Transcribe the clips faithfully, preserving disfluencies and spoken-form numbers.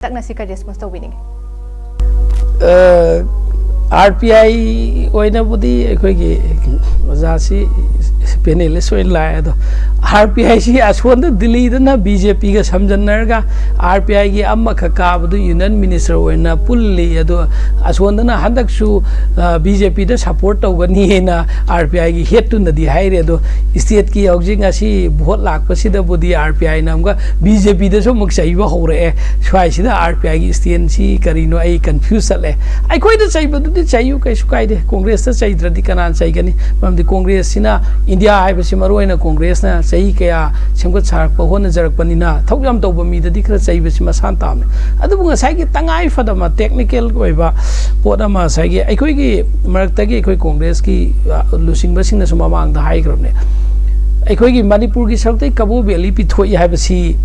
ꯍꯟꯗꯛꯅ ꯁꯤ ꯀꯔꯤ ꯔꯦꯁꯄꯣꯟꯁ ꯇꯧꯕꯤꯅꯤꯡꯉꯤ? ꯑꯥꯔ ꯄꯤ ꯑꯥꯏ ꯑꯣꯏꯅꯕꯨꯗꯤ ꯑꯩꯈꯣꯏꯒꯤ ꯑꯣꯖꯥꯁꯤ ꯄꯦꯅꯦꯂꯤꯁ ꯑꯣꯏꯅ ꯂꯥꯛꯑꯦ, ꯑꯗꯣ ꯑꯥꯔ ꯄꯤ ꯑꯥꯏꯁꯤ ꯑꯁꯣꯝꯗ ꯗꯤꯜꯂꯤꯗꯅ ꯕꯤ ꯖꯦ ꯄꯤꯒ ꯁꯝꯖꯟꯅꯔꯒ ꯑꯥꯔ ꯄꯤ ꯑꯥꯏꯒꯤ ꯑꯃꯈꯛ ꯀꯥꯕꯗꯨ ꯌꯨꯅꯤꯌꯟ ꯃꯤꯅꯤꯁꯇꯔ ꯑꯣꯏꯅ ꯄꯨꯜꯂꯤ꯫ ꯑꯗꯣ ꯑꯁꯣꯝꯗꯅ ꯍꯟꯗꯛꯁꯨ ꯕꯤ ꯖꯦ ꯄꯤꯗ ꯁꯄꯣꯔꯠ ꯇꯧꯒꯅꯤ ꯍꯥꯏꯅ ꯑꯥꯔ ꯄꯤ ꯑꯥꯏꯒꯤ ꯍꯦꯠꯇꯨꯅꯗꯤ ꯍꯥꯏꯔꯦ꯫ ꯑꯗꯣ ꯁ꯭ꯇꯦꯠꯀꯤ ꯍꯧꯖꯤꯛ ꯉꯁꯤ ꯚꯣꯠ ꯂꯥꯛꯄꯁꯤꯗꯕꯨꯗꯤ ꯑꯥꯔ ꯄꯤ ꯑꯥꯏꯅ ꯑꯃꯨꯛꯀ ꯕꯤ ꯖꯦ ꯄꯤꯗꯁꯨ ꯑꯃꯨꯛ ꯆꯩꯕ ꯍꯧꯔꯛꯑꯦ꯫ ꯁ꯭ꯋꯥꯏꯁꯤꯗ ꯑꯥꯔ ꯄꯤ ꯑꯥꯏꯒꯤ ꯁ꯭ꯇꯦꯟꯁꯤ ꯀꯔꯤꯅꯣ ꯑꯩ ꯀꯟꯐ꯭ꯌꯨꯁ ꯆꯠꯂꯦ꯫ ꯑꯩꯈꯣꯏꯗ ꯆꯩꯕꯗꯨꯗꯤ ꯆꯩꯌꯨ, ꯀꯩꯁꯨ ꯀꯥꯏꯗꯦ꯫ ꯀꯣꯡꯒ꯭ꯔꯦꯁꯇ ꯆꯩꯗ꯭ꯔꯗꯤ ꯀꯅꯥꯅ ꯆꯩꯒꯅꯤ? ꯃꯔꯝꯗꯤ ꯀꯣꯡꯒ꯭ꯔꯦꯁꯁꯤꯅ, ꯏꯟꯗꯤꯌꯥ ꯍꯥꯏꯕꯁꯤ ꯃꯔꯨ ꯑꯣꯏꯅ ꯀꯣꯡꯒ꯭ꯔꯦꯁꯅ ꯆꯍꯤ ꯀꯌꯥ ꯁꯦꯝꯒꯠ ꯁꯥꯔꯛꯄ ꯍꯣꯠꯅꯖꯔꯛꯄꯅꯤꯅ ꯊꯧ ꯌꯥꯝ ꯇꯧꯕ ꯃꯤꯗꯗꯤ ꯈꯔ ꯆꯩꯕꯁꯤ ꯃꯁꯥꯅ ꯇꯥꯕꯅꯤ꯫ ꯑꯗꯨꯕꯨ ꯉꯁꯥꯏꯒꯤ ꯇꯉꯥꯏ ꯐꯗꯕ ꯇꯦꯛꯅꯤꯀꯦꯜ ꯑꯣꯏꯕ ꯄꯣꯠ ꯑꯃ, ꯉꯁꯥꯏꯒꯤ ꯑꯩꯈꯣꯏꯒꯤ ꯃꯔꯛꯇꯒꯤ ꯑꯩꯈꯣꯏ ꯀꯣꯡꯒ꯭ꯔꯦꯁꯀꯤ, ꯑ, ꯂꯨꯆꯤꯡꯕꯁꯤꯡꯅꯁꯨ ꯃꯃꯥꯡꯗ ꯍꯥꯏꯈ꯭ꯔꯕꯅꯦ, ꯑꯩꯈꯣꯏꯒꯤ ꯃꯅꯤꯄꯨꯔꯒꯤ ꯁꯔꯨꯛꯇꯒꯤ ꯀꯕꯣ ꯚꯦꯂꯤ ꯄꯤꯊꯣꯛꯏ ꯍꯥꯏꯕꯁꯤ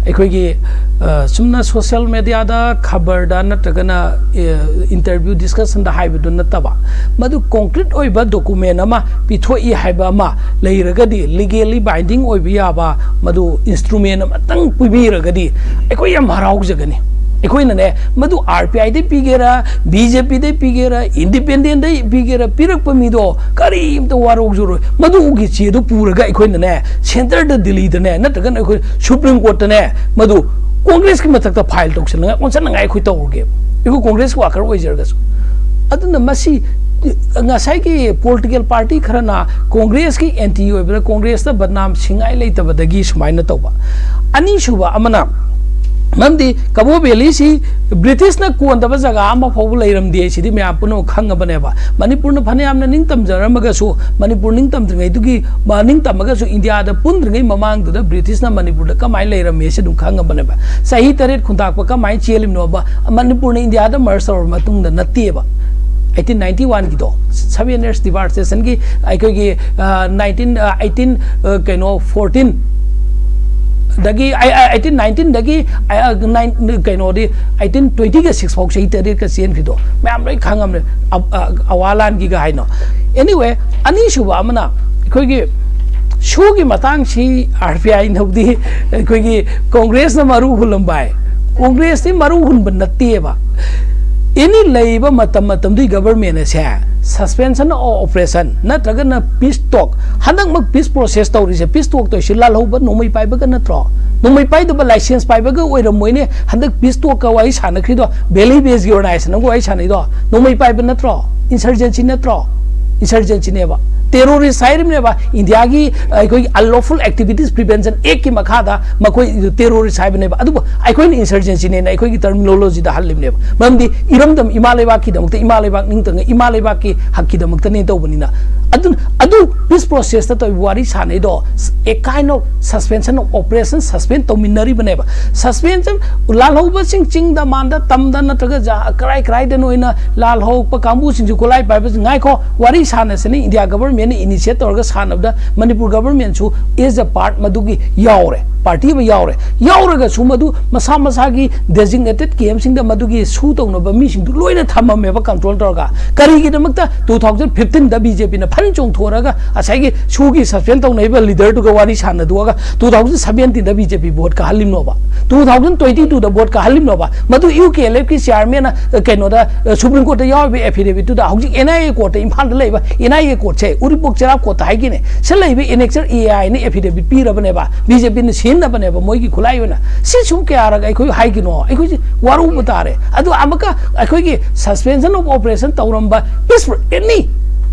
ꯑꯩꯈꯣꯏꯒꯤ, ꯑ, ꯆꯨꯝꯅ ꯁꯣꯁꯤꯌꯦꯜ ꯃꯦꯗꯤꯌꯥꯗ, ꯈꯕꯔꯗ ꯅꯠꯇ꯭ꯔꯒꯅ, ꯑ, ꯏꯟꯇꯔꯚ꯭ꯌꯨ ꯗꯤꯁꯀꯁꯟꯗ ꯍꯥꯏꯕꯗꯨ ꯅꯠꯇꯕ, ꯃꯗꯨ ꯀꯣꯡꯀ꯭ꯔꯤꯠ ꯑꯣꯏꯕ ꯗꯣꯀꯨꯃꯦꯟ ꯑꯃ ꯄꯤꯊꯣꯛꯏ ꯍꯥꯏꯕ ꯑꯃ ꯂꯩꯔꯒꯗꯤ, ꯂꯤꯒꯦꯜꯂꯤ ꯕꯥꯏꯟꯗꯤꯡ ꯑꯣꯏꯕ ꯌꯥꯕ ꯃꯗꯨ ꯏꯟꯁꯇ꯭ꯔꯨꯃꯦꯟ ꯑꯃꯇꯪ ꯄꯤꯕꯤꯔꯒꯗꯤ ꯑꯩꯈꯣꯏ ꯌꯥꯝ ꯍꯔꯥꯎꯖꯒꯅꯤ꯫ ꯑꯩꯈꯣꯏꯅꯅꯦ, ꯃꯗꯨ ꯑꯥꯔ ꯄꯤ ꯑꯥꯏꯗꯩ ꯄꯤꯒꯦꯔꯥ, ꯕꯤ ꯖꯦ ꯄꯤꯗꯩ ꯄꯤꯒꯦꯔꯥ, ꯏꯟꯗꯤꯄꯦꯟꯗꯦꯟꯗꯩ ꯄꯤꯒꯦꯔꯥ, ꯄꯤꯔꯛꯄ ꯃꯤꯗꯣ ꯀꯔꯤꯝꯇ ꯋꯥꯔꯧꯖꯔꯣꯏ꯫ ꯃꯗꯨꯒꯤ ꯆꯦꯗꯨ ꯄꯨꯔꯒ ꯑꯩꯈꯣꯏꯅꯅꯦ, ꯁꯦꯟꯇꯔꯗ, ꯗꯤꯜꯂꯤꯗꯅꯦ, ꯅꯠꯇ꯭ꯔꯒꯅ ꯑꯩꯈꯣꯏ ꯁꯨꯄ꯭ꯔꯤꯝ ꯀꯣꯔꯠꯇꯅꯦ, ꯃꯗꯨ ꯀꯣꯡꯒ꯭ꯔꯦꯁꯀꯤ ꯃꯊꯛꯇ ꯐꯥꯏꯜ ꯇꯧꯁꯤꯟꯅꯉꯥꯏ, ꯑꯣꯟꯁꯤꯟꯅꯉꯥꯏ ꯑꯩꯈꯣꯏ ꯇꯧꯔꯒꯦꯕ, ꯑꯩꯈꯣꯏ ꯀꯣꯡꯒ꯭ꯔꯦꯁꯀꯤ ꯋꯥꯀꯔ ꯑꯣꯏꯖꯔꯒꯁꯨ꯫ ꯑꯗꯨꯅ ꯃꯁꯤ ꯉꯁꯥꯏꯒꯤ ꯄꯣꯂꯤꯇꯤꯀꯦꯜ ꯄꯥꯔꯇꯤ ꯈꯔꯅ ꯀꯣꯡꯒ꯭ꯔꯦꯁꯀꯤ ꯑꯦꯟꯇꯤ ꯑꯣꯏꯕꯗ ꯀꯣꯡꯒ꯭ꯔꯦꯁꯇ ꯕꯗꯅꯥꯝ ꯁꯤꯡꯉꯥꯏ ꯂꯩꯇꯕꯗꯒꯤ ꯁꯨꯃꯥꯏꯅ ꯇꯧꯕ꯫ ꯑꯅꯤꯁꯨꯕ ꯑꯃꯅ, ꯃꯔꯝꯗꯤ ꯀꯕꯣ ꯚꯦꯂꯤꯁꯤ ꯕ꯭ꯔꯤꯇꯤꯁꯅ ꯀꯣꯟꯗꯕ ꯖꯒꯥ ꯑꯃ ꯐꯥꯎꯕ ꯂꯩꯔꯝꯗꯦ, ꯁꯤꯗꯤ ꯃꯌꯥꯝ ꯄꯨꯝꯅꯃꯛ ꯈꯪꯉꯕꯅꯦꯕ꯫ ꯃꯅꯤꯄꯨꯔꯅ ꯐꯅꯌꯥꯝꯅ ꯅꯤꯡꯇꯝꯖꯔꯝꯃꯒꯁꯨ, ꯃꯅꯤꯄꯨꯔ ꯅꯤꯡꯇꯝꯗ꯭ꯔꯤꯉꯩꯗꯨꯒꯤ, ꯃ-, ꯅꯤꯡꯇꯝꯃꯒꯁꯨ ꯏꯟꯗꯤꯌꯥꯗ ꯄꯨꯟꯗ꯭ꯔꯤꯉꯩ ꯃꯃꯥꯡꯗꯨꯗ ꯕ꯭ꯔꯤꯇꯤꯁꯅ ꯃꯅꯤꯄꯨꯔꯗ ꯀꯃꯥꯏꯅ ꯂꯩꯔꯝꯃꯤ ꯁꯤ ꯑꯗꯨꯝ ꯈꯪꯉꯕꯅꯦꯕ꯫ ꯆꯍꯤ ꯇꯔꯦꯠ ꯈꯨꯟꯇꯥꯛꯄ ꯀꯃꯥꯏꯅ ꯆꯦꯜꯂꯤꯕꯅꯣꯕ? ꯃꯅꯤꯄꯨꯔꯅ ꯏꯟꯗꯤꯌꯥꯗ ꯃꯔꯁ ꯇꯧꯔꯕ ꯃꯇꯨꯡꯗ ꯅꯠꯇꯦꯕ꯫ ꯑꯩꯠꯇꯤꯟ ꯅꯥꯏꯟꯇꯤ ꯋꯥꯟꯒꯤꯗꯣ, ꯁꯚꯦꯟ ꯌꯔꯁ ꯗꯤꯃꯥꯔꯀꯦꯁꯟꯒꯤ ꯑꯩꯈꯣꯏꯒꯤ, ꯑ, ꯅꯥꯏꯟꯇꯤꯟ, ꯑ, ꯑꯩꯠꯇꯤꯟ, ꯑ, ꯀꯩꯅꯣ, ꯐꯣꯔꯇꯤꯟ ꯗꯒꯤ, ꯑꯩ, ꯑꯩ, ꯑꯩꯠꯇꯤꯟ ꯅꯥꯏꯟꯇꯤꯟꯗꯒꯤ, ꯑꯩ, ꯑ, ꯅꯥꯏꯟ-, ꯀꯩꯅꯣꯗꯤ, ꯑꯩꯠꯇꯤꯟ ꯇ꯭ꯋꯦꯟꯇꯤꯒ ꯁꯤꯛꯁ ꯐꯥꯎ ꯆꯍꯤ ꯇꯔꯦꯠꯀ ꯆꯦꯟꯈ꯭ꯔꯤꯗꯣ ꯃꯌꯥꯝ ꯂꯣꯏ ꯈꯪꯉꯝꯅꯦ꯫ ꯑ-, ꯑ-, ꯑꯋꯥ ꯂꯥꯟꯒꯤꯒ ꯍꯥꯏꯅꯣ꯫ Anyway, ꯑꯅꯤꯁꯨꯕ ꯑꯃꯅ ꯑꯩꯈꯣꯏꯒꯤ ꯁꯨꯒꯤ ꯃꯇꯥꯡꯁꯤ ꯑꯥꯔ ꯄꯤ ꯑꯥꯏꯅꯕꯨꯗꯤ ꯑꯩꯈꯣꯏꯒꯤ ꯀꯣꯡꯒ꯭ꯔꯦꯁꯅ ꯃꯔꯨ ꯍꯨꯜꯂꯝꯕ ꯍꯥꯏ꯫ ꯀꯣꯡꯒ꯭ꯔꯦꯁꯇꯤ ꯃꯔꯨ ꯍꯨꯟꯕ ꯅꯠꯇꯦꯕ꯫ ꯑꯦꯅꯤ ꯂꯩꯔꯤꯕ ꯃꯇꯝ ꯃꯇꯝꯗꯨꯒꯤ ꯒꯕꯔꯃꯦꯟ ꯑꯁꯦ suspension of operation ꯅꯠꯇ꯭ꯔꯒꯅ peace talk, ꯍꯟꯗꯛꯃꯛ peace process ꯇꯧꯔꯤꯁꯦ, peace talk ꯇꯧꯔꯤꯁꯦ ꯂꯥꯜꯍꯧꯕ ꯅꯣꯡꯃꯩ ꯄꯥꯏꯕꯒ ꯅꯠꯇ꯭ꯔꯣ? ꯅꯣꯡꯃꯩ ꯄꯥꯏꯗꯕ license ꯄꯥꯏꯕꯒ ꯑꯣꯏꯔꯝꯃꯣꯏꯅꯦ꯫ ꯍꯟꯗꯛ peace talk ꯀ ꯋꯥꯔꯤ ꯁꯥꯟꯅꯈ꯭ꯔꯤꯗꯣ, valley base ꯀꯤ organization ꯑꯃꯒ ꯋꯥꯔꯤ ꯁꯥꯟꯅꯩꯗꯣ ꯅꯣꯡꯃꯩ ꯄꯥꯏꯕ ꯅꯠꯇ꯭ꯔꯣ? Insurgency ꯅꯠꯇ꯭ꯔꯣ? Insurgency ꯅꯦꯕ꯫ Terrorist ꯍꯥꯏꯔꯤꯕꯅꯦꯕ꯫ ꯏꯟꯗꯤꯌꯥꯒꯤ, ꯑ, ꯑꯩꯈꯣꯏꯒꯤ Unlawful Activities Prevention Act ꯀꯤ ꯃꯈꯥꯗ ꯃꯈꯣꯏ terrorist ꯍꯥꯏꯕꯅꯦꯕ꯫ ꯑꯗꯨꯕꯨ ꯑꯩꯈꯣꯏꯅ insurgency ꯅꯦꯅ ꯑꯩꯈꯣꯏꯒꯤ terminology ꯗ ꯍꯜꯂꯤꯕꯅꯦꯕ꯫ ꯃꯔꯝꯗꯤ ꯏꯔꯝꯗꯝ ꯏꯃꯥ ꯂꯩꯕꯥꯛꯀꯤꯗꯃꯛꯇ, ꯏꯃꯥ ꯂꯩꯕꯥꯛ ꯅꯤꯡꯇꯝꯅ ꯏꯃꯥ ꯂꯩꯕꯥꯛꯀꯤ ꯍꯛꯀꯤꯗꯃꯛꯇꯅꯦ ꯇꯧꯕꯅꯤꯅ꯫ ꯑꯗꯨ, ꯑꯗꯨ peace process ꯇ ꯇꯧꯔꯤꯕ ꯋꯥꯔꯤ ꯁꯥꯟꯅꯩꯗꯣ, a kind of suspension of operation, suspend ꯇꯧꯃꯤꯟꯅꯔꯤꯕꯅꯦꯕ꯫ Suspension, ꯂꯥꯜꯍꯧꯕꯁꯤꯡ ꯆꯤꯡꯗ ꯃꯥꯟꯗ ꯇꯝꯗ ꯅꯠꯇ꯭ꯔꯒ ꯖ-, ꯀꯔꯥꯏ ꯀꯔꯥꯏꯗꯅꯣ ꯑꯣꯏꯅ ꯂꯥꯜꯍꯧꯕ ꯀꯥꯡꯕꯨꯁꯤꯡꯁꯨ ꯈꯨꯠꯂꯥꯏ ꯄꯥꯏꯕꯁꯤꯡ, ꯉꯥꯏꯈꯣ, ꯋꯥꯔꯤ ꯁꯥꯟꯅꯁꯤꯅꯤ, ꯏꯟꯗꯤꯌꯥ ꯒꯕꯔꯃꯦꯟꯅ initiate ꯇꯧꯔꯒ ꯁꯥꯟꯅꯕꯗ ꯃꯅꯤꯄꯨꯔ ꯒꯕꯔꯃꯦꯟꯁꯨ as a part ꯃꯗꯨꯒꯤ ꯌꯥꯎꯔꯦ, party ꯑꯃ ꯌꯥꯎꯔꯦ꯫ ꯌꯥꯎꯔꯒꯁꯨ ꯃꯗꯨ ꯃꯁꯥ ꯃꯁꯥꯒꯤ designated camp ꯁꯤꯡꯗ ꯃꯗꯨꯒꯤ ꯁꯨ ꯇꯧꯅꯕ ꯃꯤꯁꯤꯡꯗꯨ ꯂꯣꯏꯅ ꯊꯝꯃꯝꯃꯦꯕ control ꯇꯧꯔꯒ꯫ ꯀꯔꯤꯒꯤꯗꯃꯛꯇ two thousand fifteen ꯗ BJP ꯅ ꯐꯟ ꯆꯣꯡꯊꯣꯔꯒ ꯉꯁꯥꯏꯒꯤ ꯁꯨꯒꯤ suspend ꯇꯧꯅꯔꯤꯕ leader ꯗꯨꯒ ꯋꯥꯔꯤ ꯁꯥꯟꯅꯗꯣꯛꯑꯒ two thousand seventeen ꯗ BJP vote ꯀꯥꯍꯜꯂꯤꯝꯅꯣꯕ? Two thousand twenty two ꯗ vote ꯀꯥꯍꯜꯂꯤꯝꯅꯣꯕ? ꯃꯗꯨ UKLF ꯀꯤ chairman ꯅ, ꯑ, ꯀꯩꯅꯣꯗ, ꯑ, Supreme Court ꯇ ꯌꯥꯎꯔꯤꯕ affidavit ꯇꯨꯗ ꯍꯧꯖꯤꯛ NIA court ꯇ, ꯏꯝꯐꯥꯜꯗ ꯂꯩꯕ NIA court ꯁꯦ, ꯎꯔꯤꯄꯣꯛ ꯆꯩꯔꯥꯎ court ꯇ ꯍꯥꯏꯒꯤꯅꯦ, ꯁꯤ ꯂꯩꯕ annexure AI ꯅ affidavit ꯄꯤꯔꯕꯅꯦꯕ, BJP ꯅ ꯁꯤꯖꯤꯟꯅꯕꯅꯦꯕ ꯃꯣꯏꯒꯤ ꯈꯨꯠꯂꯥꯏ ꯑꯣꯏꯅ꯫ ꯁꯤ ꯁꯨꯝ ꯀꯌꯥꯔꯛ ꯑꯩꯈꯣꯏ ꯍꯥꯏꯒꯤꯅꯣ? ꯑꯩꯈꯣꯏꯁꯦ ꯋꯥꯔꯧꯕ ꯇꯥꯔꯦ꯫ ꯑꯗꯨ ꯑꯃꯨꯛꯀ ꯑꯩꯈꯣꯏꯒꯤ suspension of operation ꯇꯧꯔꯝꯕ peaceful any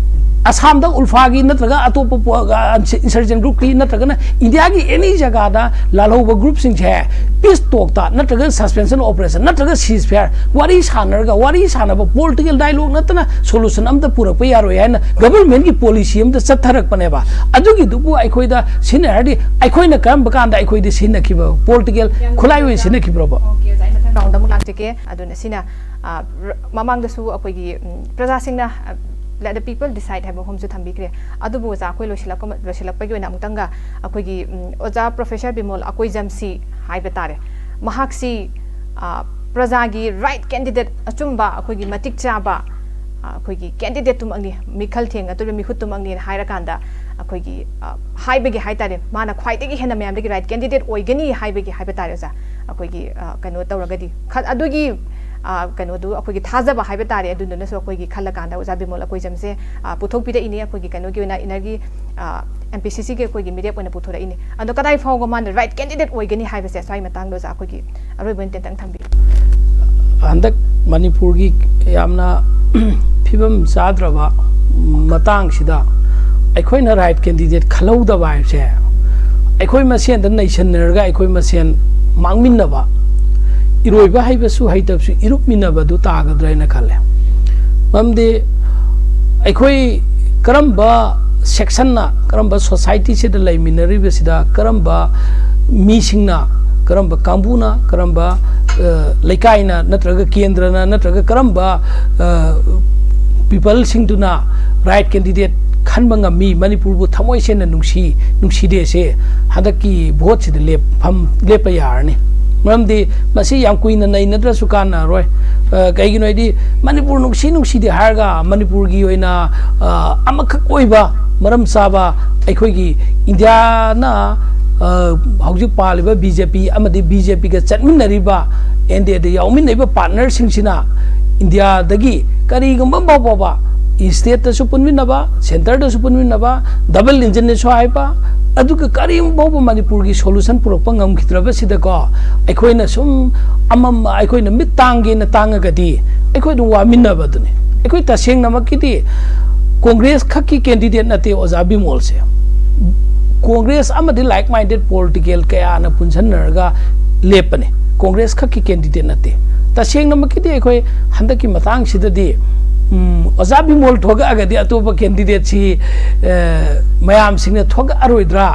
ꯑꯁꯥꯝꯗ ULFA ꯒꯤ ꯅꯠꯇ꯭ꯔꯒ ꯑꯇꯣꯞꯄ ꯄꯣ-, ꯑ, insurgent group ꯀꯤ ꯅꯠꯇ꯭ꯔꯒꯅ ꯏꯟꯗꯤꯌꯥꯒꯤ any ꯖꯒꯥꯗ ꯂꯥꯜꯍꯧꯕ group ꯁꯤꯡꯁꯦ peace talk ꯇ ꯅꯠꯇ꯭ꯔꯒ suspension of operation ꯅꯠꯇ꯭ꯔꯒ ceasefire ꯋꯥꯔꯤ ꯁꯥꯟꯅꯔꯒ, ꯋꯥꯔꯤ ꯁꯥꯟꯅꯕ political dialogue ꯅꯠꯇꯅ solution ꯑꯝꯇ ꯄꯨꯔꯛꯄ ꯌꯥꯔꯣꯏ ꯍꯥꯏꯅ government ꯀꯤ policy ꯑꯝꯇ ꯆꯠꯊꯔꯛꯄꯅꯦꯕ꯫ ꯑꯗꯨꯒꯤꯗꯨꯕꯨ ꯑꯩꯈꯣꯏꯗ ꯁꯤꯖꯤꯟꯅꯔꯗꯤ ꯑꯩꯈꯣꯏꯅ ꯀꯔꯝꯕ ꯀꯥꯟꯗ ꯑꯩꯈꯣꯏꯗꯤ ꯁꯤꯖꯤꯟꯅꯈꯤꯕ political ꯌꯥꯝ ꯈꯨꯠꯂꯥꯏ ꯑꯣꯏꯅ ꯅꯨꯡꯉꯥꯏꯖꯩ꯫ ꯁꯤꯖꯤꯟꯅꯈꯤꯕ꯭ꯔꯣꯕ? Okay, ꯑꯣꯖꯥ, ꯑꯩ ꯃꯊꯪ round ꯑꯃꯨꯛ ꯂꯥꯛꯆꯒꯦ꯫ ꯑꯗꯨꯅ ꯁꯤꯅ, ꯑ, ꯔ-, ꯃꯃꯥꯡꯗꯁꯨ ꯑꯩꯈꯣꯏꯒꯤ, ꯎꯝ, ꯄ꯭ꯔꯖꯥꯁꯤꯡꯅ, ꯑ, let the people decide ꯍꯥꯏꯕ ꯋꯥꯐꯝꯁꯨ ꯊꯝꯕꯤꯈ꯭ꯔꯦ꯫ ꯑꯗꯨꯕꯨ ꯑꯣꯖꯥ, ꯑꯩꯈꯣꯏ ꯂꯣꯏꯁꯤꯜꯂꯛꯄ ꯃ-, ꯂꯣꯏꯁꯤꯜꯂꯛꯄꯒꯤ ꯑꯣꯏꯅ ꯑꯃꯨꯛꯇꯪꯒ ꯑꯩꯈꯣꯏꯒꯤ, ꯎꯝ, ꯑꯣꯖꯥ Professor ꯕꯤꯃꯣꯜ ꯑꯀꯣꯏꯖꯝꯁꯤ ꯍꯥꯏꯕ ꯇꯥꯔꯦ, ꯃꯍꯥꯛꯁꯤ, ꯑ, ꯄ꯭ꯔꯖꯥꯒꯤ right candidate ꯑꯆꯨꯝꯕ, ꯑꯩꯈꯣꯏꯒꯤ ꯃꯇꯤꯛ ꯆꯥꯕ, ꯑ, ꯑꯩꯈꯣꯏꯒꯤ candidate ꯇꯨꯃꯛꯅꯤ, ꯃꯤꯈꯜ ꯊꯦꯡꯅꯗꯣꯔꯤꯕ ꯃꯤꯍꯨꯠꯇꯨꯃꯛꯅꯤꯅ ꯍꯥꯏꯔꯀꯥꯟꯗ ꯑꯩꯈꯣꯏꯒꯤ, ꯑ, ꯍꯥꯏꯕꯒꯤ ꯍꯥꯏ ꯇꯥꯔꯦ, ꯃꯥꯅ ꯈ꯭ꯋꯥꯏꯗꯒꯤ ꯍꯦꯟꯅ ꯃꯌꯥꯝꯗꯒꯤ right candidate ꯑꯣꯏꯒꯅꯤ ꯍꯥꯏꯕꯒꯤ ꯍꯥꯏꯕ ꯇꯥꯔꯦ ꯑꯣꯖꯥ꯫ ꯑꯩꯈꯣꯏꯒꯤ ꯑ, ꯀꯩꯅꯣ ꯇꯧꯔꯒꯗꯤ ꯈ- ꯑꯗꯨꯒꯤ ꯑ, ꯀꯩꯅꯣꯗꯨ ꯑꯩꯈꯣꯏꯒꯤ ꯊꯥꯖꯕ ꯍꯥꯏꯕ ꯇꯥꯔꯦ, ꯑꯗꯨꯗꯨꯅꯁꯨ ꯑꯩꯈꯣꯏꯒꯤ ꯈꯜꯂꯀꯥꯟꯗ ꯑꯣꯖꯥ ꯕꯤꯃꯣꯜ ꯑꯩꯈꯣꯏ ꯖꯝꯁꯦ ꯑ, ꯄꯨꯊꯣꯛꯄꯤꯔꯛꯏꯅꯤ꯫ ꯑꯩꯈꯣꯏꯒꯤ ꯀꯩꯅꯣꯒꯤ ꯑꯣꯏꯅ ꯏꯟꯅꯔꯒꯤ ꯑꯦꯝ ꯄꯤ ꯁꯤ ꯁꯤꯒꯤ ꯑꯩꯈꯣꯏꯒꯤ ꯃꯤꯔꯦꯞ ꯑꯣꯏꯅ ꯄꯨꯊꯣꯔꯛꯏꯅꯤ꯫ ꯑꯗꯣ ꯀꯗꯥꯏ ꯐꯥꯎꯕ ꯃꯥꯅ ꯔꯥꯏꯠ ꯀꯦꯟꯗꯤꯗꯦꯠ ꯑꯣꯏꯒꯅꯤ ꯍꯥꯏꯕꯁꯦ ꯁ꯭ꯋꯥꯏ ꯃꯇꯥꯡꯗ ꯑꯣꯖꯥ ꯑꯩꯈꯣꯏꯒꯤ ꯑꯔꯣꯏꯕ ꯑꯣꯏꯅ ꯇꯦꯟꯇꯪ ꯊꯝꯕꯤꯌꯨ꯫ ꯍꯟꯗꯛ ꯃꯅꯤꯄꯨꯔꯒꯤ ꯌꯥꯝꯅ ꯐꯤꯕꯝ ꯆꯥꯗ꯭ꯔꯕ ꯃꯇꯥꯡꯁꯤꯗ ꯑꯩꯈꯣꯏꯅ ꯔꯥꯏꯠ ꯀꯦꯟꯗꯤꯗꯦꯠ ꯈꯜꯍꯧꯗꯕ ꯍꯥꯏꯕꯁꯦ, ꯑꯩꯈꯣꯏ ꯃꯁꯦꯟꯗ ꯅꯩꯁꯟꯅꯔꯒ ꯑꯩꯈꯣꯏ ꯃꯁꯦꯟ ꯃꯥꯡꯃꯤꯟꯅꯕ, ꯏꯔꯣꯏꯕ ꯍꯩꯕꯁꯨ ꯍꯩꯇꯕꯁꯨ ꯏꯔꯨꯞꯃꯤꯟꯅꯕꯗꯨ ꯇꯥꯒꯗ꯭ꯔꯥ ꯍꯥꯏꯅ ꯈꯜꯂꯦ꯫ ꯃꯔꯝꯗꯤ ꯑꯩꯈꯣꯏ ꯀꯔꯝꯕ ꯁꯦꯛꯁꯟꯅ, ꯀꯔꯝꯕ ꯁꯣꯁꯥꯏꯇꯤꯁꯤꯗ ꯂꯩꯃꯤꯟꯅꯔꯤꯕꯁꯤꯗ ꯀꯔꯝꯕ ꯃꯤꯁꯤꯡꯅ, ꯀꯔꯝꯕ ꯀꯥꯡꯕꯨꯅ, ꯀꯔꯝꯕ ꯑ, ꯂꯩꯀꯥꯏꯅ ꯅꯠꯇ꯭ꯔꯒ ꯀꯦꯟꯗ꯭ꯔꯅ ꯅꯠꯇ꯭ꯔꯒ ꯀꯔꯝꯕ ꯄꯤꯄꯜꯁꯤꯡꯗꯨꯅ ꯔꯥꯏꯠ ꯀꯦꯟꯗꯤꯗꯦꯠ ꯈꯟꯕ ꯉꯝꯃꯤ, ꯃꯅꯤꯄꯨꯔꯕꯨ ꯊꯃꯣꯏ ꯁꯦꯡꯅ ꯅꯨꯡꯁꯤ ꯅꯨꯡꯁꯤꯗꯦꯁꯦ ꯍꯟꯗꯛꯀꯤ ꯚꯣꯠꯁꯤꯗ ꯂꯦꯞꯐꯝ ꯂꯦꯞꯄ ꯌꯥꯔꯅꯤ꯫ ꯃꯔꯝꯗꯤ ꯃꯁꯤ ꯌꯥꯝ ꯀꯨꯏꯅ ꯅꯩꯅꯗ꯭ꯔꯁꯨ ꯀꯥꯟꯅꯔꯣꯏ꯫ ꯑ, ꯀꯩꯒꯤꯅꯣ ꯍꯥꯏꯗꯤ ꯃꯅꯤꯄꯨꯔ ꯅꯨꯡꯁꯤ ꯅꯨꯡꯁꯤꯗꯦ ꯍꯥꯏꯔꯒ ꯃꯅꯤꯄꯨꯔꯒꯤ ꯑꯣꯏꯅ ꯑ, ꯑꯃꯈꯛ ꯑꯣꯏꯕ ꯃꯔꯝ ꯆꯥꯕ ꯑꯩꯈꯣꯏꯒꯤ ꯏꯟꯗꯤꯌꯥꯅ ꯑ, ꯍꯧꯖꯤꯛ ꯄꯥꯜꯂꯤꯕ ꯕꯤ ꯖꯦ ꯄꯤ ꯑꯃꯗꯤ ꯕꯤ ꯖꯦ ꯄꯤꯒ ꯆꯠꯃꯤꯟꯅꯔꯤꯕ ꯑꯦꯟ ꯗꯤ ꯑꯦꯗ ꯌꯥꯎꯃꯤꯟꯅꯔꯤꯕ ꯄꯥꯔꯠꯅꯔꯁꯤꯡꯁꯤꯅ ꯏꯟꯗꯤꯌꯥꯗꯒꯤ ꯀꯔꯤꯒꯨꯝꯕ ꯑꯃ ꯐꯥꯎꯕ ꯁ꯭ꯇꯦꯠꯇꯁꯨ ꯄꯨꯟꯃꯤꯟꯅꯕ, ꯁꯦꯟꯇꯔꯗꯁꯨ ꯄꯨꯟꯃꯤꯟꯅꯕ, ꯗꯕꯜ ꯏꯟꯖꯤꯟꯅꯁꯨ ꯍꯥꯏꯕ, ꯑꯗꯨꯒ ꯀꯔꯤꯒꯨꯝꯕ ꯐꯥꯎꯕ ꯃꯅꯤꯄꯨꯔꯒꯤ ꯁꯣꯂꯨꯁꯟ ꯄꯨꯔꯛꯄ ꯉꯝꯈꯤꯗ꯭ꯔꯕꯁꯤꯗꯀꯣ ꯑꯩꯈꯣꯏꯅ ꯁꯨꯝ ꯑꯃꯝ ꯑꯩꯈꯣꯏꯅ ꯃꯤꯠ ꯇꯥꯡꯒꯦꯅ ꯇꯥꯡꯉꯒꯗꯤ ꯑꯩꯈꯣꯏ ꯑꯗꯨꯝ ꯋꯥꯃꯤꯟꯅꯕꯗꯨꯅꯤ꯫ ꯑꯩꯈꯣꯏ ꯇꯁꯦꯡꯅꯃꯛꯀꯤꯗꯤ ꯀꯣꯡꯒ꯭ꯔꯦꯁ ꯈꯛꯀꯤ ꯀꯦꯟꯗꯤꯗꯦꯠ ꯅꯠꯇꯦ ꯑꯣꯖꯥ ꯕꯤꯃꯣꯜꯁꯦ꯫ ꯀꯣꯡꯒ꯭ꯔꯦꯁ ꯑꯃꯗꯤ ꯂꯥꯏꯛ ꯃꯥꯏꯟꯗꯦꯠ ꯄꯣꯂꯤꯇꯤꯀꯦꯜ ꯀꯌꯥꯅ ꯄꯨꯟꯁꯤꯟꯅꯔꯒ ꯂꯦꯞꯄꯅꯦ꯫ ꯀꯣꯡꯒ꯭ꯔꯦꯁ ꯈꯛꯀꯤ ꯀꯦꯟꯗꯤꯗꯦꯠ ꯅꯠꯇꯦ꯫ ꯇꯁꯦꯡꯅꯃꯛꯀꯤꯗꯤ ꯑꯩꯈꯣꯏ ꯍꯟꯗꯛꯀꯤ ꯃꯇꯥꯡꯁꯤꯗꯗꯤ ꯎꯝ, ꯑꯣꯖꯥ ꯕꯤꯃꯣꯜ ꯊꯣꯛꯂꯛꯑꯒꯗꯤ ꯑꯇꯣꯞꯄ ꯀꯦꯟꯗꯤꯗꯦꯠꯁꯤ ꯑ, ꯃꯌꯥꯝꯁꯤꯡꯅ ꯊꯣꯛꯂꯛꯑꯔꯣꯏꯗ꯭ꯔꯥ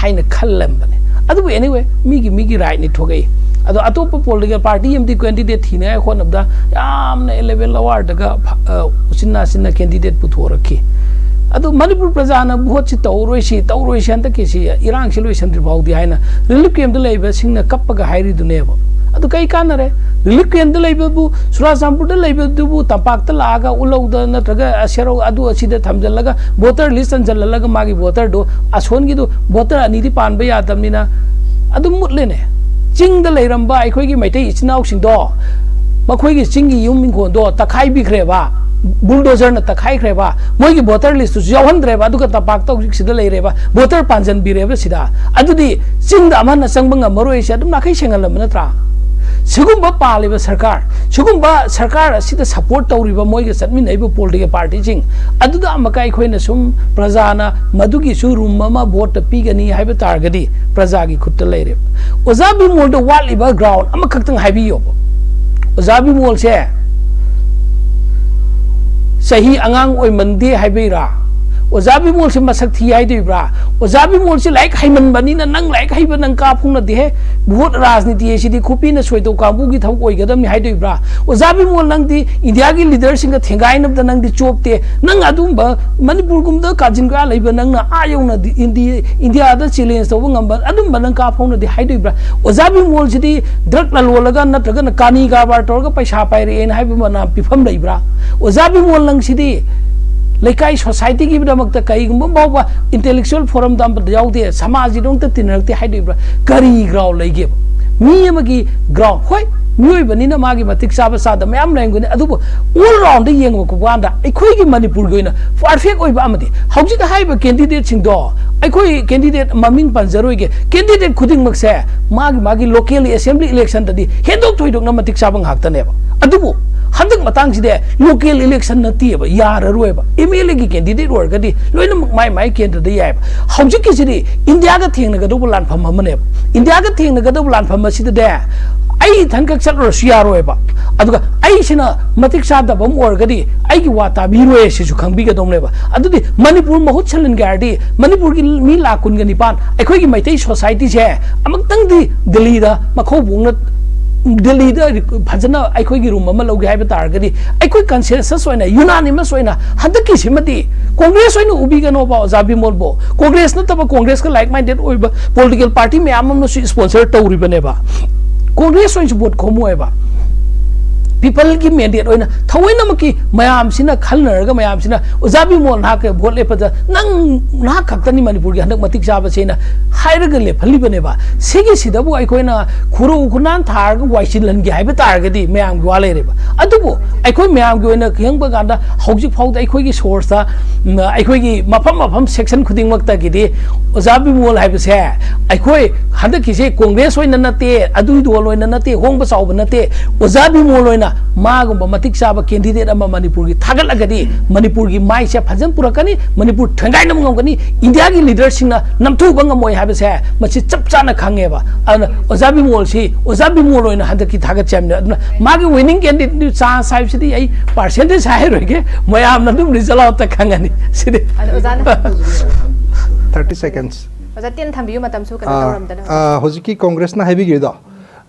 ꯍꯥꯏꯅ ꯈꯜꯂꯝꯕꯅꯦ꯫ ꯑꯗꯨꯕꯨ ꯑꯦꯅꯤꯋꯦ ꯃꯤꯒꯤ ꯃꯤꯒꯤ ꯔꯥꯏꯠꯅꯤ ꯊꯣꯛꯂꯛꯏ꯫ ꯑꯗꯣ ꯑꯇꯣꯞꯄ ꯄꯣꯂꯤꯇꯤꯀꯦꯜ ꯄꯥꯔꯇꯤ ꯑꯃꯗꯤ ꯀꯦꯟꯗꯤꯗꯦꯠ ꯊꯤꯅꯉꯥꯏ ꯍꯣꯠꯅꯕꯗ ꯌꯥꯝꯅ ꯑꯦꯂꯦꯕꯦꯜ ꯑꯋꯥꯔꯗꯒ ꯐ- ꯑ, ꯎꯆꯤꯟ ꯅꯥꯆꯤꯟꯅ ꯀꯦꯟꯗꯤꯗꯦꯠ ꯄꯨꯊꯣꯔꯛꯈꯤ꯫ ꯑꯗꯨ ꯃꯅꯤꯄꯨꯔ ꯄ꯭ꯔꯖꯥꯅ ꯚꯣꯠꯁꯤ ꯇꯧꯔꯣꯏꯁꯤ ꯇꯧꯔꯣꯏꯁꯤ ꯍꯟꯗꯛꯀꯤꯁꯤ ꯏꯔꯥꯡꯁꯤ ꯂꯣꯏꯁꯤꯟꯗ꯭ꯔꯤ ꯐꯥꯎꯗꯤ ꯍꯥꯏꯅ ꯔꯤꯂꯤꯐ ꯀꯦꯝꯞꯇ ꯂꯩꯕꯁꯤꯡꯅ ꯀꯞꯄꯒ ꯍꯥꯏꯔꯤꯗꯨꯅꯦꯕ꯫ ꯑꯗꯨ ꯀꯩ ꯀꯥꯟꯅꯔꯦ? ꯔꯤꯂꯤꯐ ꯀꯦꯝꯞꯇ ꯂꯩꯕꯕꯨ, ꯆꯨꯔꯥꯆꯥꯟꯄꯨꯔꯗ ꯂꯩꯕꯗꯨꯕꯨ ꯇꯝꯄꯥꯛꯇ ꯂꯥꯛꯑꯒ ꯎꯂꯧꯗ ꯅꯠꯇ꯭ꯔꯒ ꯁꯦꯔꯧ ꯑꯗꯨ ꯑꯁꯤꯗ ꯊꯝꯖꯤꯜꯂꯒ ꯚꯣꯇꯔ ꯂꯤꯁ ꯆꯟꯁꯤꯜꯍꯜꯂꯒ ꯃꯥꯒꯤ ꯚꯣꯇꯔꯗꯣ ꯑꯁꯣꯟꯒꯤꯗꯨ ꯚꯣꯇꯔ ꯑꯅꯤꯗꯤ ꯄꯥꯟꯕ ꯌꯥꯗꯕꯅꯤꯅ ꯑꯗꯨꯝ ꯃꯨꯠꯂꯦꯅꯦ꯫ ꯆꯤꯡꯗ ꯂꯩꯔꯝꯕ ꯑꯩꯈꯣꯏꯒꯤ ꯃꯩꯇꯩ ꯏꯆꯤꯟ ꯏꯅꯥꯎꯁꯤꯡꯗꯣ, ꯃꯈꯣꯏꯒꯤ ꯆꯤꯡꯒꯤ ꯌꯨꯝ ꯏꯪꯈꯣꯜꯗꯣ ꯇꯛꯈꯥꯏꯕꯤꯈ꯭ꯔꯦꯕ, bulldozer ꯅ ꯇꯛꯈꯥꯏꯈ꯭ꯔꯦꯕ, ꯃꯣꯏꯒꯤ voter list ꯇꯨꯁꯨ ꯌꯥꯎꯍꯟꯗ꯭ꯔꯦꯕ, ꯑꯗꯨꯒ ꯇꯝꯄꯥꯛꯇ ꯍꯧꯖꯤꯛ ꯁꯤꯗ ꯂꯩꯔꯦꯕ, voter ꯄꯥꯟꯁꯤꯟꯕꯤꯔꯦꯕ ꯁꯤꯗ꯫ ꯑꯗꯨꯗꯤ ꯆꯤꯡꯗ ꯑꯃꯅ ꯆꯪꯕ ꯉꯝꯃꯔꯣꯏꯁꯦ ꯑꯗꯨꯝ ꯅꯥꯈꯩ ꯁꯦꯡꯍꯜꯂꯝꯕ ꯅꯠꯇ꯭ꯔꯥ? ꯁꯤꯒꯨꯝꯕ ꯄꯥꯜꯂꯤꯕ ꯁꯔꯀꯥꯔ, ꯁꯤꯒꯨꯝꯕ ꯁꯔꯀꯥꯔ ꯑꯁꯤꯗ support ꯇꯧꯔꯤꯕ ꯃꯣꯏꯒ ꯆꯠꯃꯤꯟꯅꯔꯤꯕ political party ꯁꯤꯡ ꯑꯗꯨꯗ ꯑꯃꯨꯛꯀ ꯑꯩꯈꯣꯏꯅ ꯁꯨꯝ ꯄ꯭ꯔꯖꯥꯅ ꯃꯗꯨꯒꯤꯁꯨ room ꯑꯃ vote ꯇ ꯄꯤꯒꯅꯤ ꯍꯥꯏꯕ ꯇꯥꯔꯒꯗꯤ ꯄ꯭ꯔꯖꯥꯒꯤ ꯈꯨꯠꯇ ꯂꯩꯔꯦ꯫ ꯑꯣꯖꯥ ꯕꯤꯃꯣꯜꯗ ꯋꯥꯠꯂꯤꯕ ground ꯑꯃꯈꯛꯇꯪ ꯍꯥꯏꯕꯤꯌꯣꯕ꯫ ꯑꯣꯖꯥ ꯕꯤꯃꯣꯜꯁꯦ ꯆꯍꯤ ꯑꯉꯥꯡ ꯑꯣꯏꯃꯟꯗꯦ ꯍꯥꯏꯕꯩꯔꯥ? ꯑꯣꯖꯥ ꯕꯤꯃꯣꯜꯁꯦ ꯃꯁꯛ ꯊꯤ ꯍꯥꯏꯗꯣꯏꯕ꯭ꯔꯥ? ꯑꯣꯖꯥ ꯕꯤꯃꯣꯜꯁꯦ ꯂꯥꯏꯔꯤꯛ ꯍꯩꯃꯟꯕꯅꯤꯅ ꯅꯪ ꯂꯥꯏꯔꯤꯛ ꯍꯩꯕ ꯅꯪ ꯀꯥ ꯐꯣꯡꯅꯗꯦꯍꯦ꯫ Vote ꯔꯥꯖꯅꯤꯇꯤ ꯍꯥꯏꯁꯤꯗꯤ ꯈꯨꯄꯤꯅ ꯁꯣꯏꯗꯧ ꯀꯥꯡꯕꯨꯒꯤ ꯊꯕꯛ ꯑꯣꯏꯒꯗꯕꯅꯤ ꯍꯥꯏꯗꯣꯏꯕ꯭ꯔꯥ? ꯑꯣꯖꯥ ꯕꯤꯃꯣꯜ, ꯅꯪꯗꯤ ꯏꯟꯗꯤꯌꯥꯒꯤ leader ꯁꯤꯡꯒ ꯊꯦꯡꯒꯥꯏꯅꯕꯗ ꯅꯪꯗꯤ ꯆꯣꯞꯇꯦ꯫ ꯅꯪ ꯑꯗꯨꯝꯕ ꯃꯅꯤꯄꯨꯔꯒꯨꯝꯗ ꯀꯥꯖꯤꯟ ꯀꯣꯌꯥ ꯂꯩꯕ ꯅꯪꯅ ꯑꯥ ꯌꯧꯅ ꯗꯤ-, ꯏꯟꯗꯤ-, ꯏꯟꯗꯤꯌꯥꯗ challenge ꯇꯧꯕ ꯉꯝꯕ ꯑꯗꯨꯝꯕ ꯅꯪ ꯀꯥ ꯐꯣꯡꯅꯗꯦ ꯍꯥꯏꯗꯣꯏꯕ꯭ꯔꯥ? ꯑꯣꯖꯥ ꯕꯤꯃꯣꯜꯁꯤꯗꯤ drug ꯂꯂꯣꯜꯂꯒ ꯅꯠꯇ꯭ꯔꯒꯅ ꯀꯥꯅꯤ ꯀꯔꯕꯥꯔ ꯇꯧꯔꯒ ꯄꯩꯁꯥ ꯄꯥꯏꯔꯛꯑꯦꯅ ꯍꯥꯏꯕ ꯃꯅꯥ ꯄꯤꯐꯝ ꯂꯩꯕ꯭ꯔꯥ? ꯑꯣꯖꯥ ꯕꯤꯃꯣꯜ, ꯅꯪꯁꯤꯗꯤ ꯂꯩꯀꯥꯏ society ꯒꯤꯗꯃꯛꯇ ꯀꯔꯤꯒꯨꯝꯕ ꯐꯥꯎꯕ intellectual forum ꯗ ꯑꯃꯠꯇ ꯌꯥꯎꯗꯦ, ꯁꯃꯥꯖꯁꯤꯗꯃꯛꯇ ꯇꯤꯟꯅꯔꯛꯇꯦ ꯍꯥꯏꯗꯣꯏꯕ꯭ꯔꯥ? ꯀꯔꯤ ground ꯂꯩꯒꯦꯕ? ꯃꯤ ꯑꯃꯒꯤ ground, ꯍꯣꯏ, ꯃꯤꯑꯣꯏꯕꯅꯤꯅ ꯃꯥꯒꯤ ꯃꯇꯤꯛ ꯆꯥꯕ ꯆꯥꯗꯕ ꯃꯌꯥꯝ ꯂꯩꯔꯝꯒꯅꯤ, ꯑꯗꯨꯕꯨ all round ꯗ ꯌꯦꯡꯉꯛꯄ ꯀꯥꯟꯗ ꯑꯩꯈꯣꯏꯒꯤ ꯃꯅꯤꯄꯨꯔꯒꯤ ꯑꯣꯏꯅ perfect ꯑꯣꯏꯕ ꯑꯃꯗꯤ ꯍꯧꯖꯤꯛ ꯍꯥꯏꯔꯤꯕ candidate ꯁꯤꯡꯗꯣ, ꯑꯩꯈꯣꯏ candidate ꯃꯃꯤꯡ ꯄꯟꯖꯔꯣꯏꯒꯦ, candidate ꯈꯨꯗꯤꯡꯃꯛꯁꯦ ꯃꯥꯒꯤ ꯃꯥꯒꯤ local assembly election ꯗꯗꯤ ꯍꯦꯟꯗꯣꯛ ꯊꯣꯏꯗꯣꯛꯅ ꯃꯇꯤꯛ ꯆꯥꯕ ꯉꯥꯛꯇꯅꯦꯕ꯫ ꯑꯗꯨꯕꯨ ꯍꯟꯗꯛ ꯃꯇꯥꯡꯁꯤꯗꯤ local election ꯅꯠꯇꯦꯕ, ꯌꯥꯔꯔꯣꯏꯕ꯫ M L A ꯒꯤ candidate ꯑꯣꯏꯔꯒꯗꯤ ꯂꯣꯏꯅꯃꯛ ꯃꯥꯏ ꯃꯥꯏ ꯀꯦꯟꯗ꯭ꯔꯗ ꯌꯥꯏꯕ꯫ ꯍꯧꯖꯤꯛꯀꯤꯁꯤꯗꯤ ꯏꯟꯗꯤꯌꯥꯒ ꯊꯦꯡꯅꯒꯗꯧꯕ ꯂꯥꯟꯐꯝ ꯑꯃꯅꯦꯕ꯫ ꯏꯟꯗꯤꯌꯥꯒ ꯊꯦꯡꯅꯒꯗꯧꯕ ꯂꯥꯟꯐꯝ ꯑꯁꯤꯗꯗꯤ ꯑꯩ ꯏꯊꯟꯈꯛ ꯆꯠꯂꯨꯔꯁꯨ ꯌꯥꯔꯣꯏꯕ꯫ ꯑꯗꯨꯒ ꯑꯩꯁꯤꯅ ꯃꯇꯤꯛ ꯆꯥꯗꯕ ꯑꯃ ꯑꯣꯏꯔꯒꯗꯤ ꯑꯩꯒꯤ ꯋꯥ ꯇꯥꯕꯤꯔꯣꯏ ꯁꯤꯁꯨ ꯈꯪꯕꯤꯒꯗꯧꯅꯦꯕ꯫ ꯑꯗꯨꯗꯤ ꯃꯅꯤꯄꯨꯔ ꯃꯍꯨꯠ ꯁꯤꯜꯍꯟꯒꯦ ꯍꯥꯏꯔꯗꯤ ꯃꯅꯤꯄꯨꯔꯒꯤ ꯃꯤ ꯂꯥꯛ ꯀꯨꯟꯒ ꯅꯤꯄꯥꯟ, ꯑꯩꯈꯣꯏꯒꯤ ꯃꯩꯇꯩ society ꯁꯦ ꯑꯃꯨꯛꯇꯪꯗꯤ ꯗꯤꯜꯂꯤꯗ ꯃꯈꯧ ꯄꯣꯡꯅ, ꯗꯤꯜꯂꯤꯗ ꯐꯖꯅ ꯑꯩꯈꯣꯏꯒꯤ room ꯑꯃ ꯂꯧꯒꯦ ꯍꯥꯏꯕ ꯇꯥꯔꯒꯗꯤ ꯑꯩꯈꯣꯏ consensus ꯑꯣꯏꯅ, unanimous ꯑꯣꯏꯅ ꯍꯟꯗꯛꯀꯤꯁꯤꯃꯗꯤ Congress ꯑꯣꯏꯅ ꯎꯕꯤꯒꯅꯣꯕ ꯑꯣꯖꯥ ꯕꯤꯃꯣꯜꯕꯨ꯫ Congress ꯅꯠꯇꯕ Congress ꯀ like minded ꯑꯣꯏꯕ political party ꯃꯌꯥꯝ ꯑꯃꯅꯁꯨ sponsor ꯇꯧꯔꯤꯕꯅꯦꯕ꯫ Congress ꯑꯣꯏꯅꯁꯨ vote ꯈꯣꯝꯃꯣꯏꯕ꯫ ꯄꯤꯄꯜꯒꯤ ꯃꯦꯟꯗꯦꯠ ꯑꯣꯏꯅ ꯊꯑꯣꯏꯅꯃꯛꯀꯤ ꯃꯌꯥꯝꯁꯤꯅ ꯈꯟꯅꯔꯒ, ꯃꯌꯥꯝꯁꯤꯅ "ꯑꯣꯖꯥ ꯕꯤꯃꯣꯜ ꯅꯍꯥꯛꯀ ꯚꯣꯠ ꯂꯦꯞꯄꯗ ꯅꯪ, ꯅꯍꯥꯛ ꯈꯛꯇꯅꯤ ꯃꯅꯤꯄꯨꯔꯒꯤ ꯍꯟꯗꯛ ꯃꯇꯤꯛ ꯆꯥꯕꯁꯦꯅ" ꯍꯥꯏꯔꯒ ꯂꯦꯞꯍꯜꯂꯤꯕꯅꯦꯕ꯫ ꯁꯤꯒꯤꯁꯤꯗꯕꯨ ꯑꯩꯈꯣꯏꯅ ꯈꯨꯔꯧ ꯈꯨꯅꯥꯟ ꯊꯥꯔꯒ ꯋꯥꯏꯁꯤꯜꯍꯟꯒꯦ ꯍꯥꯏꯕ ꯇꯥꯔꯒꯗꯤ ꯃꯌꯥꯝꯒꯤ ꯋꯥ ꯂꯩꯔꯦꯕ꯫ ꯑꯗꯨꯕꯨ ꯑꯩꯈꯣꯏ ꯃꯌꯥꯝꯒꯤ ꯑꯣꯏꯅ ꯌꯦꯡꯕ ꯀꯥꯟꯗ ꯍꯧꯖꯤꯛ ꯐꯥꯎꯗ ꯑꯩꯈꯣꯏꯒꯤ ꯁꯣꯔꯁꯇ, ꯎꯝ, ꯑꯩꯈꯣꯏꯒꯤ ꯃꯐꯝ ꯃꯐꯝ ꯁꯦꯛꯁꯟ ꯈꯨꯗꯤꯡꯃꯛꯇꯒꯤꯗꯤ ꯑꯣꯖꯥ ꯕꯤꯃꯣꯜ ꯍꯥꯏꯕꯁꯦ ꯑꯩꯈꯣꯏ ꯍꯟꯗꯛꯀꯤꯁꯦ ꯀꯣꯡꯒ꯭ꯔꯦꯁ ꯑꯣꯏꯅ ꯅꯠꯇꯦ, ꯑꯗꯨꯏ ꯗꯣꯜ ꯑꯣꯏꯅ ꯅꯠꯇꯦ, ꯍꯣꯡꯕ ꯆꯥꯎꯕ ꯅꯠꯇꯦ, ꯑꯣꯖꯥ ꯕꯤꯃꯣꯜ ꯑꯣꯏꯅ ꯃꯥꯒꯨꯝꯕ ꯃꯇꯤꯛ ꯆꯥꯕ ꯀꯦꯟꯗꯤꯗꯦꯠ ꯑꯃ ꯃꯅꯤꯄꯨꯔꯒꯤ ꯊꯥꯒꯠꯂꯒꯗꯤ ꯃꯅꯤꯄꯨꯔꯒꯤ ꯃꯥꯏꯁꯦ ꯐꯖꯅ ꯄꯨꯔꯛꯀꯅꯤ, ꯃꯅꯤꯄꯨꯔ ꯊꯦꯡꯒꯥꯏꯅꯕ ꯉꯝꯒꯅꯤ, ꯏꯟꯗꯤꯌꯥꯒꯤ ꯂꯤꯗꯔꯁꯤꯡꯅ ꯅꯝꯊꯨꯕ ꯉꯝꯃꯣꯏ ꯍꯥꯏꯕꯁꯦ ꯃꯁꯤ ꯆꯞ ꯆꯥꯅ ꯈꯪꯉꯦꯕ꯫ ꯑꯗꯨꯅ ꯑꯣꯖꯥ ꯕꯤꯃꯣꯜꯁꯤ ꯑꯣꯖꯥ ꯕꯤꯃꯣꯜ ꯑꯣꯏꯅ ꯍꯟꯗꯛꯀꯤ ꯊꯥꯒꯠꯆꯕꯅꯤ꯫ ꯑꯗꯨꯅ ꯃꯥꯒꯤ ꯋꯤꯅꯤꯡ ꯀꯦꯟꯗꯤꯗꯦꯠ ꯆꯥꯟꯁ ꯍꯥꯏꯕꯁꯤꯗꯤ ꯑꯩ ꯄꯥꯔꯁꯦꯟꯇꯦꯖ ꯍꯥꯏꯔꯣꯏꯒꯦ, ꯃꯌꯥꯝꯅ ꯑꯗꯨꯝ ꯔꯤꯖꯜ ꯑꯥꯎꯠꯇ ꯈꯪꯉꯅꯤ꯫ ꯁꯤꯗꯤ ꯑꯗꯣ ꯑꯣꯖꯥꯅ ꯊꯥꯔꯇꯤ ꯁꯦꯀꯦꯟꯁ ꯑꯣꯖꯥ ꯇꯦꯟ ꯊꯝꯕꯤꯌꯨ, ꯃꯇꯝꯁꯨ ꯀꯩꯅꯣ ꯇꯧꯔꯝꯗꯅ꯫ ꯍꯧꯖꯤꯛꯀꯤ ꯀꯣꯡꯒ꯭ꯔꯦꯁꯅ ꯍꯥꯏꯕꯤꯈ꯭ꯔꯤꯗꯣ,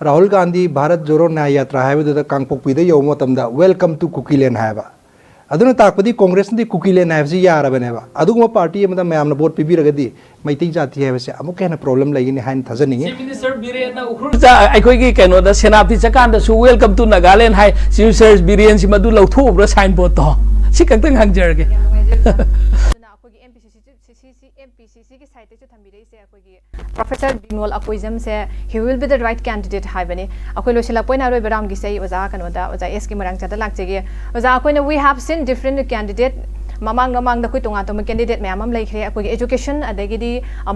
ꯔꯥꯍꯨꯜ ꯒꯥꯟꯙꯤ ꯚꯥꯔꯠ ꯖꯣꯔꯣ ꯅ꯭ꯌꯥꯌ ꯌꯥꯇ꯭ꯔꯥ ꯍꯥꯏꯕꯗꯨꯗ ꯀꯥꯡꯄꯣꯛꯄꯤꯗ ꯌꯧꯕ ꯃꯇꯝꯗ "Welcome to Kukiland" ꯍꯥꯏꯕ꯫ ꯑꯗꯨꯅ ꯇꯥꯛꯄꯗꯤ ꯀꯣꯡꯒ꯭ꯔꯦꯁꯅꯗꯤ ꯀꯨꯀꯤꯂꯦꯟ ꯍꯥꯏꯕꯁꯤ ꯌꯥꯔꯕꯅꯦꯕ꯫ ꯑꯗꯨꯒꯨꯝꯕ ꯄꯥꯔꯇꯤ ꯑꯃꯗ ꯃꯌꯥꯝꯅ ꯚꯣꯠ ꯄꯤꯕꯤꯔꯒꯗꯤ ꯃꯩꯇꯩ ꯖꯥꯇꯤ ꯍꯥꯏꯕꯁꯦ ꯑꯃꯨꯛꯀ ꯍꯦꯟꯅ ꯄ꯭ꯔꯣꯕ꯭ꯂꯦꯝ ꯂꯩꯒꯅꯤ ꯍꯥꯏꯅ ꯊꯥꯖꯅꯤꯡꯉꯤ꯫ ꯆꯤꯐ ꯃꯤꯅꯤꯁꯇꯔ ꯕꯤꯔꯦꯟꯅ ꯎꯈ꯭ꯔꯨꯜꯗ ꯑꯩꯈꯣꯏꯒꯤ ꯀꯩꯅꯣꯗ ꯁꯦꯅꯥꯄꯇꯤ ꯆꯠꯀꯥꯟꯗꯁꯨ "Welcome to Nagaland" ꯍꯥꯏ꯫ ꯆꯤꯐ ꯃꯤꯅꯤꯁꯇꯔ ꯕꯤꯔꯦꯟꯁꯤ ꯃꯗꯨ ꯂꯧꯊꯣꯛꯎꯕ꯭ꯔꯥ ꯁꯥꯏꯟ ꯕꯣꯔꯗꯇꯣ? ꯁꯤ ꯈꯛꯇꯪ ꯍꯪꯖꯔꯒꯦ꯫ ꯑꯗꯨꯅ ꯑꯩꯈꯣꯏꯒꯤ ꯑꯦꯝ ꯄꯤ ꯁꯤ ꯁꯤ ꯁꯤ ꯁꯤ ꯑꯦꯝ ꯄꯤ ꯁꯤ ꯁꯤꯒꯤ ꯁꯥꯏꯠꯇꯩꯁꯨ ꯊꯝꯕꯤꯔꯛꯏꯁꯦ ꯑꯩꯈꯣꯏꯒꯤ professor Bimol ꯑꯀꯣꯏꯖꯝꯁꯦ "He will be the right candidate" ꯍꯥꯏꯕꯅꯤ꯫ ꯑꯩꯈꯣꯏ ꯂꯣꯏꯁꯤꯜꯂꯛꯄ ꯑꯣꯏꯅ ꯑꯔꯣꯏꯕ ꯔꯥꯎꯟꯒꯤꯁꯦ ꯑꯩ ꯑꯣꯖꯥ ꯀꯩꯅꯣꯗ, ꯑꯣꯖꯥ ꯑꯦꯁ ꯀꯦ ꯃꯣꯏꯔꯥꯡꯆꯥꯗ ꯂꯥꯛꯆꯒꯦ꯫ ꯑꯣꯖꯥ, ꯑꯩꯈꯣꯏꯅ "We have seen different candidate", ꯃꯃꯥꯡ ꯃꯃꯥꯡꯗ ꯑꯩꯈꯣꯏ ꯇꯣꯉꯥꯟ ꯇꯣꯉꯥꯟꯕ ꯀꯦꯟꯗꯤꯗꯦꯠ ꯃꯌꯥꯝ ꯑꯃ ꯂꯩꯈ꯭ꯔꯦ꯫ ꯑꯩꯈꯣꯏꯒꯤ ꯑꯦꯖꯨꯀꯦꯁꯟ, ꯑꯗꯒꯤꯗꯤ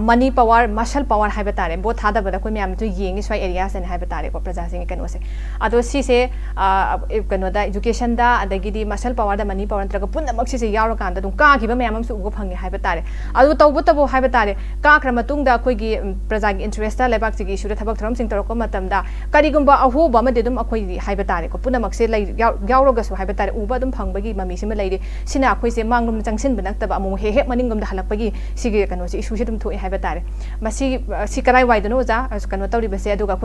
ꯃꯅꯤ ꯄꯋꯥꯔ, ꯃꯁꯜ ꯄꯋꯥꯔ ꯍꯥꯏꯕ ꯇꯥꯔꯦ, ꯚꯣꯠ ꯊꯥꯗꯕꯗ ꯑꯩꯈꯣꯏ ꯃꯌꯥꯝꯁꯨ ꯌꯦꯡꯉꯤ ꯁ꯭ꯋꯥꯏ ꯑꯦꯔꯤꯌꯥꯁꯇꯅꯤ ꯍꯥꯏꯕ ꯇꯥꯔꯦꯀꯣ, ꯄ꯭ꯔꯖꯥꯁꯤꯡꯒꯤ ꯀꯩꯅꯣꯁꯦ꯫ ꯑꯗꯣ ꯁꯤꯁꯦ, ꯑ, ꯀꯩꯅꯣꯗ, ꯑꯦꯖꯨꯀꯦꯁꯟꯗ, ꯑꯗꯒꯤꯗꯤ ꯃꯁꯜ ꯄꯋꯥꯔꯗ, ꯃꯅꯤ ꯄꯋꯥꯔ ꯅꯠꯇ꯭ꯔꯒ ꯄꯨꯝꯅꯃꯛ ꯁꯤꯁꯦ ꯌꯥꯎꯔꯀꯥꯟꯗ ꯑꯗꯨꯝ ꯀꯥꯈꯤꯕ ꯃꯌꯥꯝ ꯑꯃꯁꯨ ꯎꯕ ꯐꯪꯉꯦ ꯍꯥꯏꯕ ꯇꯥꯔꯦ꯫ ꯑꯗꯨ ꯇꯧꯕꯇꯕꯨ ꯍꯥꯏꯕ ꯇꯥꯔꯦ, ꯀꯥꯈ꯭ꯔ ꯃꯇꯨꯡꯗ ꯑꯩꯈꯣꯏꯒꯤ, ꯎꯝ, ꯄ꯭ꯔꯖꯥꯒꯤ ꯏꯟꯇꯔꯦꯁꯇ, ꯂꯩꯕꯥꯛꯁꯤꯒꯤ ꯏꯁꯨꯗ ꯊꯕꯛ ꯊꯧꯔꯝꯁꯤꯡ ꯇꯧꯔꯛꯄ ꯃꯇꯝꯗ ꯀꯔꯤꯒꯨꯝꯕ ꯑꯍꯣꯕ ꯑꯃꯗꯤ ꯑꯗꯨꯝ ꯑꯩꯈꯣꯏꯒꯤ ꯍꯥꯏꯕ ꯇꯥꯔꯦꯀꯣ, ꯄꯨꯝꯅꯃꯛꯁꯦ ꯂꯩ-, ꯌꯥꯎ-, ꯌꯥꯎꯔꯒꯁꯨ ꯍꯥꯏꯕ ꯇꯥꯔꯦ, ꯎꯕ ꯑꯗꯨꯝ ꯐꯪꯕꯒꯤ ꯃꯃꯤꯁꯤꯃ ꯂꯩꯔꯤ꯫ ꯁꯤꯅ ꯑꯩꯈꯣꯏꯁꯦ ꯃꯥꯡꯂꯣꯝꯗ ꯆꯪꯁꯤꯟꯕ ꯅꯠꯇꯕ ꯑꯃꯨꯛ ꯍꯦꯛ ꯍꯦꯛ ꯃꯅꯤꯡꯂꯣꯝꯗ ꯍꯜꯂꯛꯄꯒꯤ ꯁꯤꯒꯤ ꯀꯩꯅꯣꯁꯦ, ꯏꯁꯨꯁꯦ ꯑꯗꯨꯝ ꯊꯣꯛꯑꯦ ꯍꯥꯏꯕ ꯇꯥꯔꯦ꯫ ꯃꯁꯤ, ꯑ, ꯁꯤ ꯀꯔꯥꯏꯋꯥꯏꯗꯅꯣ ꯑꯣꯖꯥ, ꯑ, ꯀꯩꯅꯣ ꯇꯧꯔꯤꯕꯁꯦ? ꯑꯗꯨꯒ ꯑꯩꯈꯣꯏ